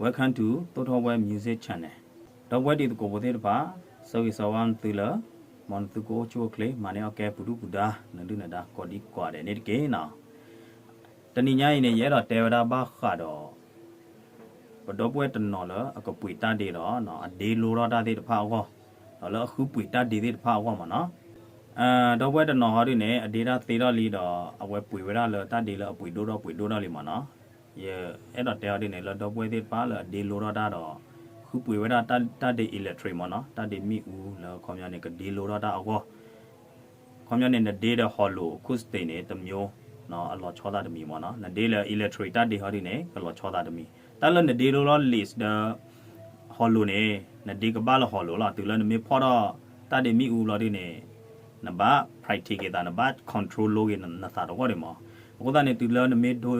Welcome to သိၣ်ထီၣ်ဝဲ Music Channel. ဒီပုၢ်ဝဲၢ်တံၤသကိးဖိသ့ၣ်တဖၣ်, ဆၢဂ့ၤဆၢဝါနသုလၢ မ်နသုကအိၣ်ဆူၣ်အိၣ်ချ့ မၤန့ၢ်အီၣ်ကဲပူၤဒုၣ်ပူၤဒါ နဒုၣ်နဒါကိးဒံကိးဂၤဒဲးန့ၣ်တက့ၢ်နီၤ. တနံၤညါအံၤန့ၣ် ယအဲၣ်ဒိးတဲဝဲဒၣ်ဘၣ်ဃးဒီး ပဒီပုၢ်ဝဲၢ်တနီၤလၢအကပှ့ၤတၢ်ဒ့ဒီး အဒ့လိထီၣ်တၢ်သ့ၣ်တဖၣ်အဂီၢ်, ဒီးလၢအဃုပှ့ၤတၢ်ဒ့သ့ၣ်တဖၣ်အဂီၢ်မ့ၢ်နီၤ. ဒီပုၢ်ဝဲၢ်တနီၤဟီဒုန့ၣ် အဒ့တၢ်သ့ထီၣ်လံဒီး အဝဲပှ့ၤဝဲဒၣ်လၢတၢ်ဒ့လၢအပှ့ၤဒိၣ်ထီၣ်ပှ့ၤဒိၣ်ထီၣ်လံမ့ၢ်နီၤ. ယအဲၣ်ဒိးတဲဟီဒုန့ၣ် လၢဒီပုၢ်ဝဲၢ်သ့ၣ်တဖၣ်လၢအဒ့လိထီၣ်တၢ်ဒီး ဃုပှ့ၤဝဲဒၣ်တၢ်ဒ့ electric မ့ၢ်နီၤ, တၢ်ဒ့မ့ၣ်အူလၢခီပညီန့ၣ် ကဒ့လိထီၣ်တၢ်အဂီၢ် ခီပညီန့ၣ် နဒ့ဒီး hollow acoustic န့ၣ် တမျိုး, အလီၤဆီသးတမံၤမ့ၢ်နီၤ. နဒ့လၢ electric တၢ်ဒ့ဟီဒုန့ၣ် ကလီၤဆီသးတမံၤ. တၢ်လၢနဒ့လိလီၤ lead ဒီး hollow န့ၣ် နဒ့ကဘၣ်လၢ hollow လီၤ. တုၤလၢနမ့ၢ်ဖီၣ်ထီၣ်တၢ်ဒ့မ့ၣ်အူလီၤဒုန့ၣ် နဘၣ် practice က့ၤသး, နဘၣ် control လိက့ၤနသးတဂီၢ်ဒံးမ့ၢ်. အဃိသတးန့ၣ် တုၤလၢနမ့ၢ်ဒိ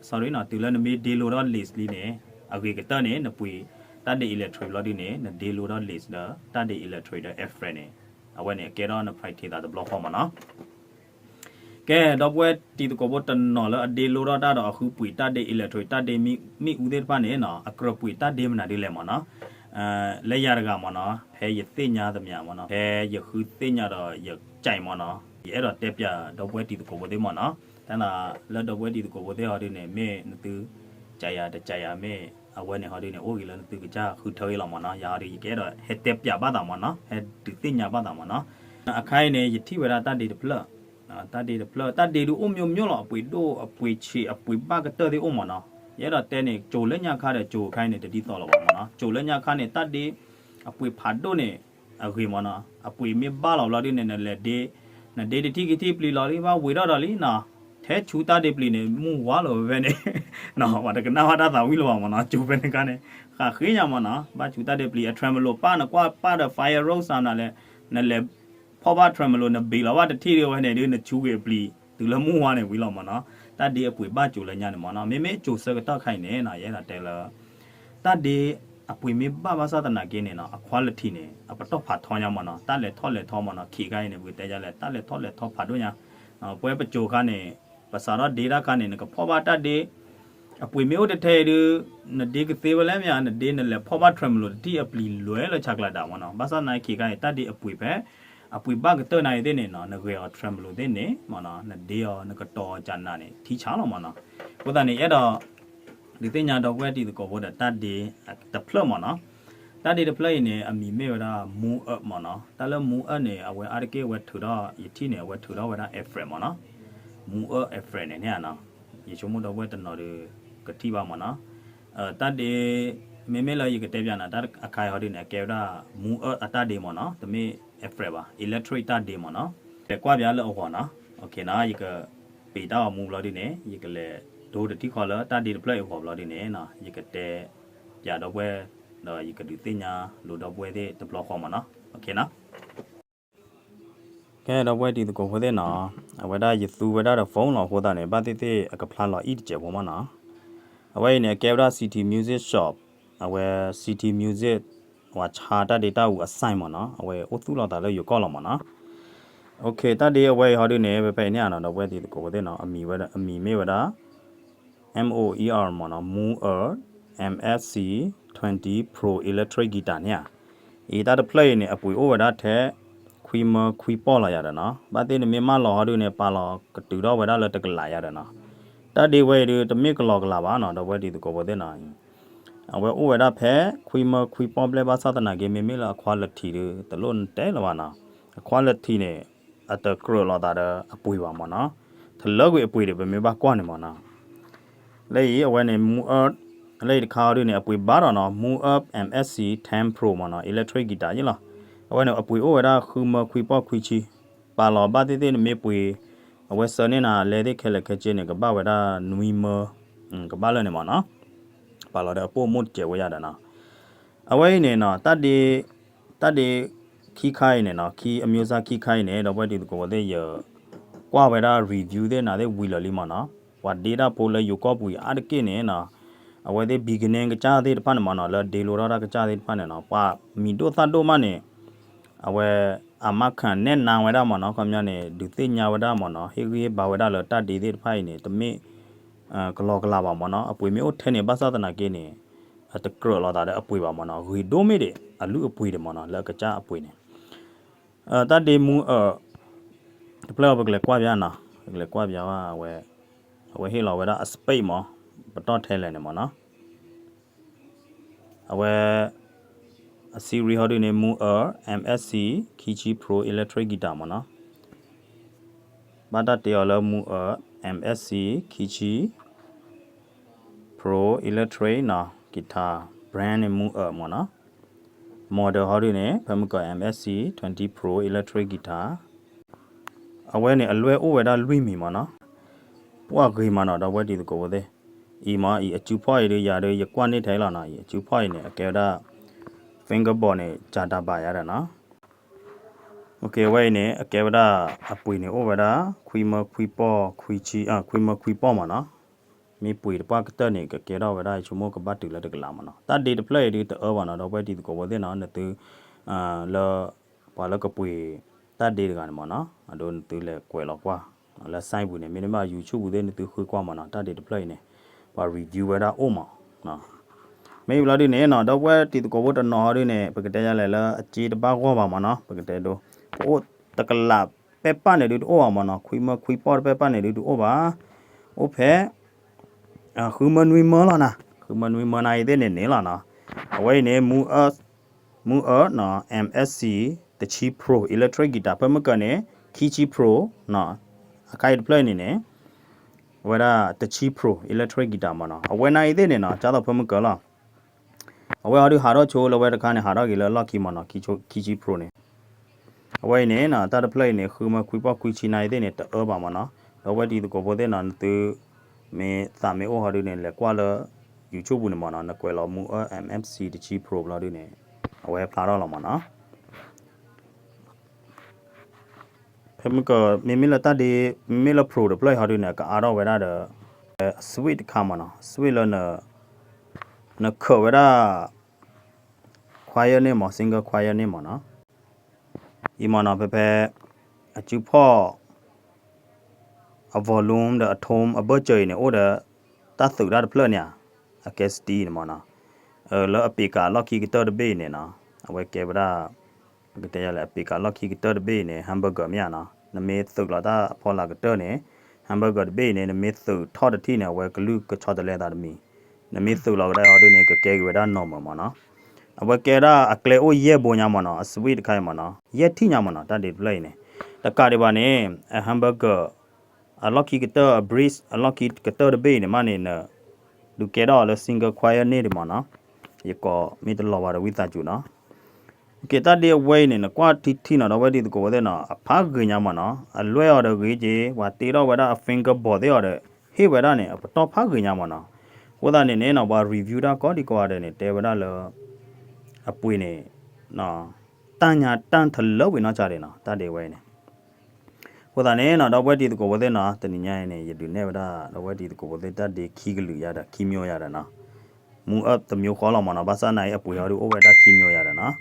sorry နီၤ, တုၤလၢနမ့ၢ်ဒ့လိထီၣ် lead လံန့ၣ် အဂ့ၤကတၢၢ်န့ၣ် နပှ့ၤတၢ်ဒ့ electric လီၤဒုန့ၣ် နဒ့လိထီၣ် lead ဒီး တၢ်ဒ့ electric ဒီး effect န့ၣ် အဝဲန့ၣ် အကဲထီၣ်န practice သးတဘျီဃီမ့ၢ်နီၤ. ကဲ ဒီပုၢ်ဝဲၢ်တံၤသကိးဖိတနီၤလၢအဒ့လိထီၣ်တၢ်ဒီးအဃုပှ့ၤတၢ်ဒ့ electric တၢ်ဒ့မ့ၣ်အူသ့ၣ်တဖၣ်န့ၣ်နီၤ, အကြၢးပှ့ၤတၢ်ဒ့မနုၤဒ်လဲၣ်မ့ၢ်နီၤ. လၢယၤတဂၤမ့ၢ်နီၤ, ဖဲယသ့ၣ်ညါသမျးမ့ၢ်နီၤ, ဖဲယဃုသ့ၣ်ညါဒီးယကးမ့ၢ်နီၤ, ယအဲၣ်ဒိးတဲပၠးဒီပုၢ်ဝဲၢ်တံၤသကိးဖိသ့ၣ်မ့ၢ်နီၤ. တၢ်နၤလၢဒီပုၢ်ဝဲၢ်တံၤသကိးဖိသ့ၣ်ဟီဒုန့ၣ် မ့ၢ်နသုကးယၤတကးယၤမ့ၢ် အဝဲန့ၣ်ဟီဒုန့ၣ် အိၣ်ဂ့ၤလၢနသုကစၢ်ဃုထၢအံၤလီၤမ့ၢ်နီၤ. ယၤဟီဒု ယကအဲၣ်ဒိးဟဲတဲပၠးဘၣ်သးမ့ၢ်နီၤ, ဟဲဒုးသ့ၣ်ညါဘၣ်သးမ့ၢ်နီၤ. အခါအံၤန့ၣ် ယထံၣ်ဝဲဒၣ်တၢ်ဒ့တဖျၢၣ်, တၢ်ဒ့တဖျၢၣ်, တၢ်ဒ့ဒုးအိၣ် မျိုးမျိုး လီၤ, အပှ့ၤဒိၣ် အပှ့ၤဆံး အပှ့ၤဘၣ်ကတၢၢ်သ့ၣ်အိၣ်မ့ၢ်နီၤ. ယအဲၣ်ဒိးတဲန့ၣ် ကၠိၤလၢညါခါဒီးကၠိၤအခါအံၤန့ၣ် တဒ်သိးလီၤဘၣ်မ့ၢ်နီၤ. ကၠိၤလၢညါခါန့ၣ် တၢ်ဒ့ အပှ့ၤဖးဒိၣ်န့ၣ် အဂ့ၤမ့ၢ်နီၤ. အပှ့ၤမ့ၢ်ဘၣ်လီၤဘျီဒုန့ၣ် နလဲၤဒ့ နဒ့တထံၣ်ခံထံၣ်ပျံၤလီၤလံ ဘၣ်ဝံၤထီၣ်ဒီးလံနီၤ, ထဲဆူတၢ်ဒ့ပျံၤန့ၣ် မုၢ်ဝါလီၤဝဲဖဲန့ၣ်နီၤ, ပှၤတကနၣ်ဘၣ်တၢ်သးဝံၣ်လၢၤဘၣ်မ့ၢ်နီၤ. ကၠိၤဖဲန့ၣ်ခါန့ၣ် ဃးဃ့ညါမ့ၢ်နီၤ, ဘၣ်ဆူတၢ်ဒ့ပျံၤ အ tremolo ပၣ် နကွၢ်ပၣ်ဒီး fire rose နၤလဲၣ်, နလဲၤဖီၣ်ဘၣ် tremolo နဘ့းလီၤဘၣ်တထံၣ်ဒ်ဝဲန့ၣ်ဒု နဆူဂ့ၤအပျံၤ တုၤလၢမုၢ်ဝါန့ၣ်ဝံၤလီၤမ့ၢ်နီၤ. တၢ်ဒ့အပှ့ၤဘၣ်ကၠိၤလၢညါန့ၣ်မ့ၢ်နီၤ. မ့မ့ၢ်ကၠိၤဆၢကတီၢ်ခါအံၤန့ၣ်နီၤ ယအဲၣ်ဒိးတဲလၢ တၢ်ဒ့အပှ့ၤမ့ၢ်ဘၣ်ဘၣ်ဆၣ်သနာ်က့န့ၣ်နီၤ အ quality န့ၣ် အပတီၢ်ဖးထီညါမ့ၢ်နီၤ, တၢ်လဲၤထီၣ်လဲၤထီမ့ၢ်နီၤ, ခံခါအံၤန့ၣ် ပကတဲယလဲၣ် တၢ်လဲၤထီၣ်လဲၤထီဖးဒိၣ်ညါ, ပဝဲပကၠိၤခါန့ၣ် ပစးထီၣ်ဒ့တၢ်ခါန့ၣ် နကဖီၣ်ဘၣ်တၢ်ဒ့ အပှ့ၤမ့ၢ်အိၣ်တထဲအံၤဒု နဒ့ကသ့ဝဲလဲၣ်မ့ၢ်ဧါ, နဒ့နလဲၤဖီၣ်ဘၣ် tremolo တထံၣ်အပျံၤလွဲလၢဆးကျးဒၣ်မ့ၢ်နီၤ, ဘၣ်ဆၣ်သနာ်က့ခံခါအံၤ တၢ်ဒ့အပှ့ၤဖဲ အပှ့ၤဘၣ်ကတၢၢ်နၤအံၤသ့ၣ်န့ၣ်နီၤ နဂဲၤအီၤ tremolo သ့ၣ်န့ၣ်မ့ၢ်နီၤ, နဒ့အီၤနကတီၤအီၤကနးန့ၣ် ထံဆးလီၤမ့ၢ်နီၤ. အဃိသတးန့ၣ် ယအဲၣ်ဒိး ဒုးသ့ၣ်ညါဒီပုၢ်ဝဲၢ်တံၤသကိးဖိဒီးတၢ်ဒ့တဖျၢၣ်မ့ၢ်နီၤ. တၢ်ဒ့တဖျၢၣ်အံၤန့ၣ် အမံၤမ့ၢ်ဝဲဒၣ် Moog Up မ့ၢ်နီၤ. တၢ်လၢ Moog Up န့ၣ် အဝဲအါတက့ၢ်အဝဲထုးထီၣ် ယထံၣ်န့ၣ် အဝဲထုးထီၣ်ဝဲဒၣ် effect မ့ၢ်နီၤ. Moog Up effect န့ၣ်န့ၣ်နီၤ ယဆိကမိၣ်ဒီပုၢ်ဝဲၢ်တနီၤဒီး ကထံၣ်ဘၣ်မ့ၢ်နီၤ. တၢ်ဒ့ မ့မ့ၢ်လၢယကတဲပၠးနၤ တၢ်အခါအံၤဟီဒုန့ၣ် အကဲဝဲဒၣ် Moog Up အတၢ်ဒ့မ့ၢ်နီၤ, တမ့ၢ် effect ဘၣ်, electric တၢ်ဒ့မ့ၢ်နီၤ. လဲၤကွၢ်ပၠးလၢအဂီၢ်နီၤ. ယကပ့ၤတၢ်ဂီၤမူဘျီဒုန့ၣ် ယကလဲၤဒိတထံၣ်ဃီလၢတၢ်ဒ့တဖျၢၣ်အံၤအဂီၢ်ဘျီဒုန့ၣ်နီၤ ယကတဲပၠးဒီပုၢ်ဝဲၢ် ဒီးယကဒုးသ့ၣ်ညါလိာ်ဒီပုၢ်ဝဲၢ်သ့ၣ်တဘျီဃီမ့ၢ်နီၤ. ကဲ ဒီပုၢ်ဝဲၢ်တံၤသကိးဖိသ့ၣ်နီၤ, အဝဲဒၣ်ယသူဝဲဒၣ်ဒီး phone လီၤအဃိသတးန့ၣ် ဘၣ်သ့ၣ်သ့ၣ်အကဖျါလီၤအံၣ်တစဲးဖိမ့ၢ်နီၤ. အဝဲအံၤန့ၣ် အကဲဝဲဒၣ် City Music Shop, အဝဲ City Music ဝဲဆါတၢ်ဒ့တၢ်အူအ sign မ့ၢ်နီၤ, အဝဲအိၣ်သူၣ်လီၤသးလၢယိၤကီၢ်လီၤမ့ၢ်နီၤ. တၢ်ဒ့အဝဲအံၤဟီဒုန့ၣ် ဖဲဖဲအံၤန့ၣ်နီၤ ဒီပုၢ်ဝဲၢ်တံၤသကိးဖိသ့ၣ်နီၤ, အမံၤမ့ၢ်ဝဲဒၣ် M O E R မ့ၢ်နီၤ, Moog Up M S C twenty Pro Electric Guitar န့ၣ်ဧါ. အံၤတၢ်တဖျၢၣ်အံၤန့ၣ် အပှ့ၤအိၣ်ဝဲဒၣ်ထဲ ခွံမၢခွံပီၢ်လီၤယၤဒီးနီၤ, ဘၣ်သ့ၣ်နမ့ၢ်မၢလီၤဟီဒုန့ၣ် ပာ်လီၤကတုၤထီၣ်ဝဲဒၣ်လၢတကလးယၤဒီးနီၤ. တၢ်ဒ့ဝဲအံၤဒု တမ့ၢ်ကလီကလးဘၣ်နီၤ ဒီပုၢ်ဝဲၢ်တံၤသကိးဖိသ့ၣ်နီၤ. အဝဲအိၣ်ဝဲဒၣ်ဖဲ ခွံမၢခွံပီၢ်ဘျဲၣ်ဘၣ်ဆၣ်သနာ်က့ မ့မ့ၢ်လၢအ quality ဒု တလိၣ်နတဲလၢၤဘၣ်နီၤ. အ quality န့ၣ် အတကြၢးလိာ်သးဒီးအပှ့ၤဘၣ်မ့ၢ်နီၤ, တလၢကွံာ်အပှ့ၤဒီး ပမ့ၢ်ဘၣ်ကွၢ်န့ၣ်မ့ၢ်နီၤ. လၢအံၤ အဝဲန့ၣ် Moog Up, လၢအံၤတခါအီၤဒုန့ၣ် အပှ့ၤဘၣ်ဒီးနီၤ Moog Up M S C ten Pro မ့ၢ်နီၤ, electric guitar ယ့ၣ်လီၤ. အဝဲန့ၣ် အပှ့ၤအိၣ်ဝဲဒၣ်ဃုမၢခွံပီၢ်ခွံဆံ, ပာ်လီၤဘၣ်သ့ၣ်သ့ၣ်နမ့ၢ်ပှ့ၤ, အဝဲဆှၢန့ၢ်နၤလဲသ့ၣ်ခဲလၢာ်ခဲဆ့န့ၣ် ကဘၣ်ဝဲဒၣ်နွံမၢ, ကဘၣ်လၢန့ၣ်မ့ၢ်နီၤ. ပာ်လီၤဒီးအပိာ်မုၣ်တစဲးဝဲယၤဒီးနီၤ. အဝဲအံၤန့ၣ်နီၤ တၢ်ဒ့ တၢ်ဒ့ခံခါအံၤန့ၣ်နီၤ, ခံအမျိုးအစားခံခါအံၤန့ၣ် ဒီပုၢ်ဝဲၢ်တံၤသကိးဖိသ့ၣ် ယကွၢ်ဝဲဒၣ် review သ့ၣ်နၤသ့ၣ်ဝံၤလၢာ်လံမ့ၢ်နီၤ, ပှၤဒ့တၢ်ဖိလၢယိၤကီၢ်ပူၤအါတက့ၢ်န့ၣ်နီၤ, အဝဲသ့ၣ် beginner ကစၢ်သ့ၣ်တဖၣ်န့ၣ်မ့ၢ်နီၤ, လၢဒ့လိထီၣ်တၢ်ကစၢ်သ့ၣ်တဖၣ်န့ၣ်နီၤ, ပှၤမံၤဒိၣ်သၣ်ဒိၣ်မးန့ၣ် အဝဲ အမါခၢၣ်နဲၣ်နါဝဲဒၣ်မ့ၢ်နီၤ, ခီပညီန့ၣ် ဒုးသ့ၣ်ညါဝဲဒၣ်မ့ၢ်နီၤ, ဟ့ၣ်ဂံၢ်ဟ့ၣ်ဘါဝဲဒၣ်လၢတၢ်ဒ့သ့ၣ်တဖၣ်အံၤန့ၣ် တမ့ၢ် ကလီကလးဘၣ်မ့ၢ်နီၤ, အပှ့ၤမ့ၢ်အိၣ်ထဲန့ၣ် ဘၣ်ဆၣ်သနာ်က့န့ၣ် အတကြၢးလီၤသးဒီးအပှ့ၤဘၣ်မ့ၢ်နီၤ, ဂ့ၤဒိၣ်မ့ၢ်ဒံး အလုၢ်အပှ့ၤဒံးမ့ၢ်နီၤ, လၢအကစၢ်အပှ့ၤန့ၣ် တၢ်ဒ့မူအၢၣ် တဖျၢၣ်အံၤ ပကလဲၤကွၢ်ပၠးနီၤ, ပကလဲၤကွၢ်ပၠးဝဲ အဝဲဟ့ၣ်လီၤဝဲဒၣ်အ spec မ့ၢ် ပတီၢ်ထဲလဲၣ်န့ၣ်မ့ၢ်နီၤ, အဝဲ အ series ဟီဒုန့ၣ် မူအၢၣ် MSC ခံဆံ Pro Electric Guitar မ့ၢ်နီၤ, ဘၣ်တၢ်တ့အီၤလၢမူအၢၣ် MSC ခံဆံ Pro Electric နီၤ Guitar, brand န့ၣ် မူအၢၣ် မ့ၢ်နီၤ, model ဟီဒုန့ၣ် ဖဲမုၢ်ကီး MSC twenty Pro Electric Guitar, အဝဲန့ၣ်အလွဲၢ်အိၣ်ဝဲဒၣ်လွံၢ်မံၤမ့ၢ်နီၤ, ပှၢ်ဂ့ၤမးနီၤ ဒီပုၢ်ဝဲၢ်တံၤသကိးဖိသ့ၣ်, အံၤမ့ၢ်အံၤအစုဖီၣ်အံၤဒုး ယၤဒုး ယကွၢ်န့ၢ်ထဲလီၤနီၤ, အံၤအစုဖီၣ်အံၤန့ၣ် အကဲဝဲဒၣ် fingerboard န့ၣ် ကၠၤတၢ်ဘၣ်ယၤဒီးနီၤ အဝဲအံၤန့ၣ် အကဲဝဲဒၣ် အပှ့ၤန့ၣ်အိၣ်ဝဲဒၣ် ခွံမၢခွံပီၢ် ခွံဆံ ခွံမၢခွံပီၢ်မ့ၢ်နီၤ, မ့ၢ်ပှ့ၤတပှၢ်ကတၢၢ်န့ၣ် ကကဲထီၣ်ဝဲဒၣ် ယဆိကမိၣ်ကဘၣ်တုၤလၢတကလးမ့ၢ်နီၤ, တၢ်ဒ့တဖျၢၣ်အံၤဒုးတအၢဘၣ်နီၤ ဒီပုၢ်ဝဲၢ်တံၤသကိးဖိသ့ၣ်နီၤ, နသု လၢ ပှၤလၢကပှ့ၤတၢ်ဒ့တဂၤန့ၣ်မ့ၢ်နီၤ, အဒိနသုလဲၤကွဲးလီၤကွၢ် လၢ site ပူၤန့ၣ် မ့တမ့ၢ် YouTube ပူၤသ့ၣ် နသုဃုကွၢ်မ့ၢ်နီၤ, တၢ်ဒ့တဖျၢၣ်အံၤန့ၣ် ပှၤ review ဝဲဒၣ်အိၣ်မး မ့ၢ်ဘျီဒုန့ၣ်နီၤ ဒီပုၢ်ဝဲၢ်တံၤသကိးဖိတနီၤဟီဒုန့ၣ် ပကတဲယၤလဲၣ်လၢအစ့တဘၣ်ဂီၢ်ဘၣ်မ့ၢ်နီၤ, ပကတဲဒိ ပအိၣ်တကလးပဲပၢ်န့ၣ်ဒုတအိၣ်ဘၣ်မ့ၢ်နီၤ, ခွံမၢခွံပီၢ်တပဲပၢ်န့ၣ်ဒုတအိၣ်ဘၣ်, အိၣ်ဖဲ ဃုမၢနွံမၢလီၤနၤ, ဃုမၢနွံမၢနၤအံၤသ့ၣ်န့ၣ်န့ၣ်လီၤနီၤ, အဝဲအံၤန့ၣ် မူအၢၣ် မူအၢၣ်နီၤ MSC တဆံ Pro Electric Guitar ဖဲမုၢ်ကၢန့ၣ် ခံဆံ Pro နီၤ, အခါအံၤတဖျၢၣ်အံၤန့ၣ်န့ၣ် အဝဲဒၣ်တဆံ Pro Electric Guitar မ့ၢ်နီၤ, အဝဲနၤအံၤသ့ၣ်န့ၣ်နီၤ ကၢ်သိးဖဲမုၢ်ကၢလီၤ, အဝဲဟီဒုဟးထီၣ်ဆိလၢဝဲတခါန့ၣ် ဟးထီၣ်က့ၤလၢလီၢ်ခံမ့ၢ်နီၤ, ခံဆံ Pro န့ၣ် အဝဲအံၤန့ၣ်နီၤ တၢ်တဖျၢၣ်အံၤန့ၣ် ဃုမၢခွံပီၢ်ခွံဆံနၤအံၤသ့ၣ်န့ၣ် တအၢဘၣ်မ့ၢ်နီၤ, ဒီပုၢ်ဝဲၢ်တံၤသကိးဖိသ့ၣ်နီၤ နသု မ့ၢ်သးမ့ၢ်အိၣ်ဟီဒုန့ၣ် လဲၤကွၢ်လၢ YouTube ပူၤန့ၣ်မ့ၢ်နီၤ, နကွဲးလီၤမူအၢၣ် MSC တဆံ Pro ဘျီဒုန့ၣ် အဝဲဖျါထီၣ်လီၤမ့ၢ်နီၤ. ဖဲမ့ၢ်က မ့မ့ၢ်လၢတၢ်ဒ့ မ့မ့ၢ်လၢ Pro တဖျၢၣ်အံၤဟီဒုန့ၣ် ကအါထီၣ်ဝဲဒၣ်ဒီး switch တခါမ့ၢ်နီၤ, switch လၢ နခၢးဝဲဒၣ် choir န့ၣ်မ့ၢ် single choir န့ၣ်မ့ၢ်နီၤ, အံၤမ့ၢ်နီၤ ဖဲဖဲ အစုဖီၣ် အ volume ဒီးအ tone အဘၢၣ်စၢၤအံၤန့ၣ် အိၣ်ဒီး တၢ်သုးတၢ်တဖျၢၣ်န့ၣ်ဧါ, အကဲ steel န့ၣ်မ့ၢ်နီၤ, လၢအပ့ၤကၤလီၢ်ခံကတၢၢ်တဘ့ၣ်အံၤန့ၣ်နီၤ, အဝဲကဲဝဲဒၣ် ပကတဲယၤလဲၣ် အပ့ၤကၤလီၢ်ခံကတၢၢ်တဘ့ၣ်အံၤန့ၣ် humbucker မ့ၢ်ဧါနီၤ, နမ့ၢ်သုးလီၤတၢ်အဖီလာ်ကတၢၢ်န့ၣ် humbucker တဘ့ၣ်အံၤန့ၣ် နမ့ၢ်သုးထီၣ်တထံၣ်န့ၣ် အဝဲကလုၢ်ကဆီတလဲသးတမံၤ, နမ့ၢ်သုးလီၤကဒါအီၤဒုန့ၣ် ကကဲက့ၤဝဲဒၣ် normal မ့ၢ်နီၤ, အဝဲကဲဒၣ်အကျဲအိၣ်ယဲၢ်ဘိညါမ့ၢ်နီၤ, အ switch တခါအံၤမ့ၢ်နီၤ ယဲၢ်ထံၣ်ညါမ့ၢ်နီၤ, တၢ်ဒ့တဖျၢၣ်အံၤန့ၣ် တကးဒံးဘၣ်န့ၣ် အ humbucker အလီၢ်ခံကတၢၢ် အ bridge အလီၢ်ခံကတၢၢ်တဘ့ၣ်အံၤန့ၣ်မးန့ၣ် န ဒုးကဲထီၣ်အီၤလၢ single choir န့ၣ်ဒံးမ့ၢ်နီၤ, ယကိးမ့ၢ်တလီၤဘၣ်ဒီးဝံသးစူၤနီၤ, ကဲတၢ်ဒ့အဝဲအံၤန့ၣ် နကွၢ်ထံထံနီၤ ဒီပုၢ်ဝဲၢ်တံၤသကိးဝဲသ့ၣ်နီၤ အဖးဂ့ၤညါမ့ၢ်နီၤ, အလွဲၢ်အီၤဒီးဂ့ၤက့ၤ ပှၤတ့ထီၣ်ဝဲဒၣ်အ fingerboard သ့ၣ်အီၤဒီး ဟ့ၣ်ဝဲဒၣ်န့ၣ် အပတီၢ်ဖးဂ့ၤညါမ့ၢ်နီၤ, အဃိသတးန့ၣ်န့ၣ်နီၤ ပှၤ review တၢ်ကိးဒံကိးဂၤဒဲးန့ၣ် တဲဝဲဒၣ်လၢ အပှ့ၤန့ၣ် တၢ်ညါတၢ်တလၢဝံၤနီၢ်ကီၢ်ဒံးနီၤ တၢ်ဒ့ဝဲအံၤန့ၣ် အဃိသတးန့ၣ်နီၤ ဒီပုၢ်ဝဲၢ်တံၤသကိးဖိသ့ၣ်နီၤ တနံၤညါအံၤန့ၣ် ယဒုးနဲၣ်ဝဲဒၣ် ဒီပုၢ်ဝဲၢ်တံၤသကိးဖိသ့ၣ် တၢ်ဒ့ခံကလုာ်ယါဒီး ခံမျိုးယါဒီးနီၤ, မူအၢၣ်တမျိုးဃီလီၤမ့ၢ်နီၤ, ဘၣ်ဆၣ်နာ်အံၤအပှ့ၤဟီဒုးအိၣ်ဝဲဒၣ်ခံမျိုးယါဒီးနီၤ,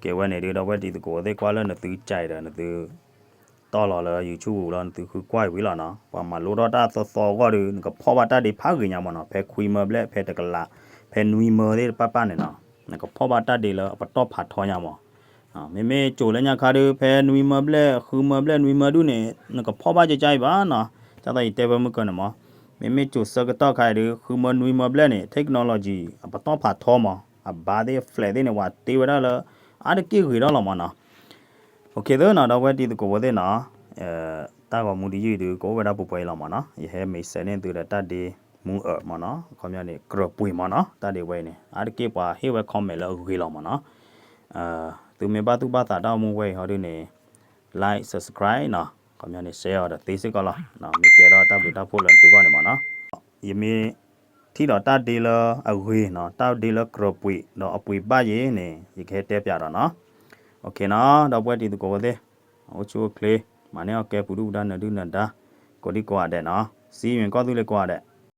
ကဲဝဲန့ၣ်ဒုး ဒီပုၢ်ဝဲၢ်တံၤသကိးဖိသ့ၣ် ကွၢ်လၢနသုကၠဲးဒီး နသုတီၢ်လီၤလၢ YouTube ပူၤလီၤ နသုဃုကွၢ်အံၤဝံၤလီၤနီၤ, ပှၤမၤလိထီၣ်တၢ်သီသီအဂီၢ်ဒီး နကဖီၣ်ဘၣ်တၢ်ဒ့ဖးဂ့ၤညါမ့ၢ်နီၤ, ဖဲခွံမၢဘျဲၣ် ဖဲတကလး ဖဲနွံမၢသ့ၣ်တပၢ်ပၢ်န့ၣ်နီၤ, နကဖီၣ်ဘၣ်တၢ်ဒ့လၢအပတီၢ်ဖးထီညါမ့ၢ် မ့မ့ၢ်ကိၤလၢညါခါဒုး ဖဲနွံမၢဘျဲၣ် ဃုမၢဘျဲၣ် နွံမၢဒူၣ်န့ၣ် နကဖီၣ်ဘၣ်ကကါအံၤဘၣ်နီၤ, ကၢ်သိးယတဲဖဲမုၢ်ကၢန့ၣ်မ့ၢ်, မ့မ့ၢ်ကိၤဆၢကတီၢ်ခါအံၤဒုး ဃုမၢနွံမၢဘျဲၣ်န့ၣ် technology အပတီၢ်ဖးထီမ့ၢ်, အဘါသ့ၣ် flat သ့ၣ်န့ၣ် ပှၤတ့ဝဲဒၣ်လၢ အါတက့ၢ်ဂ့ၤထီၣ်လီၤမ့ၢ်နီၤ, အိၣ်ခ့သ့နီၤ ဒီပုၢ်ဝဲၢ်တံၤသကိးဖိသ့ၣ်နီၤ, တၢ်ဂီၤမူတယုၢ်အံၤဒုး ကအိၣ်ဝဲဒၣ်ပှဲၤပှဲၤအံၤလီၤမ့ၢ်နီၤ, ယဟဲမ့ၢ်စဲးန့ၢ်သုဒီးတၢ်ဒ့မူအၢၣ်မ့ၢ်နီၤ, အခီပညီန့ၣ် ကြၢးပှ့ၤမ့ၢ်နီၤ, တၢ်ဒ့ဝဲအံၤန့ၣ် အါတက့ၢ်ပှၤဟ့ၣ်ဝဲ comment လၢအဂ့ၤလီၤမ့ၢ်နီၤ, သုမ့ၢ်ဘၣ်သူၣ်ဘၣ်သးတၢ်အိၣ်မူဝဲအံၤဟီဒုးန့ၣ် like subscribe နီၤ, အခီပညီန့ၣ် share အီၤဒီးသ့စ့ၢ်ကီးလီၤ, မ့ၢ်ကဲထီၣ်တၢ်ဘျုးတၢ်ဖှိၣ်လၢနသုဂီၢ်န့ၣ်မ့ၢ်နီၤ, ယမ့ၢ်ထံၣ်ဒီးတၢ်ဒ့လၢအဂ့ၤနီၤ, တၢ်ဒ့လၢကြၢးပှ့ၤ ဒီးအပှ့ၤဘၣ်ယဲန့ၣ် ယကဟဲတဲပၠးဒီးနီၤ, အိၣ်ခ့နီၤ ဒီပုၢ်ဝဲၢ်တံၤသကိးဖိသ့ၣ် အိၣ်ဆူၣ်အိၣ်ချ့ မၤန့ၢ်အီၣ်ကဲပူၤဒုၣ်ပူၤဒါနၢၤဒုၣ်နၢၤဒါ ကိးဒံကိးဂၤဒဲးနီၤ, စံးမ့ၢ်ကီၢ်သူလ့ၤကိးဂၤဒဲး